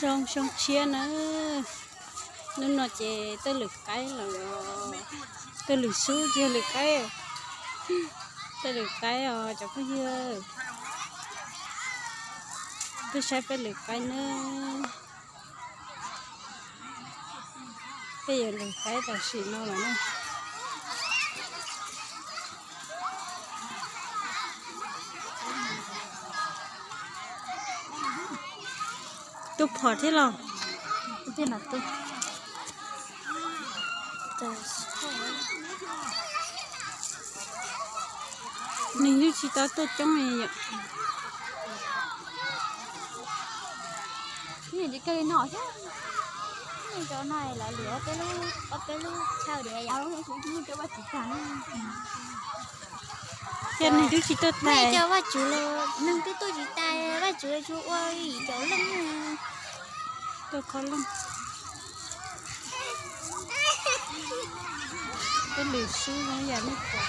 Zoo xyoo tshiab na, hnub no ces tuaj lwm qaib los, tuaj lwm sub tsis yog lwm qaib, tuaj lwm qaib os cov phooj ywg, tuaj saib peb lwm qaib na. Peb yuav lwm qaib tam sim no lawm na. Tuaj phom thiab los? Nws twb tsis tau tuaj coob li yom. Cov no lawv lwm ob peb lub chaw diam. Thiab nws twb tsis tuaj tag. Cov Vajtswv los neeg twb tuaj tsis tag, Vajtswv tsuas ua yim caum leej, tuaj kho leej. Peb lwm sub zoo yam nej pom.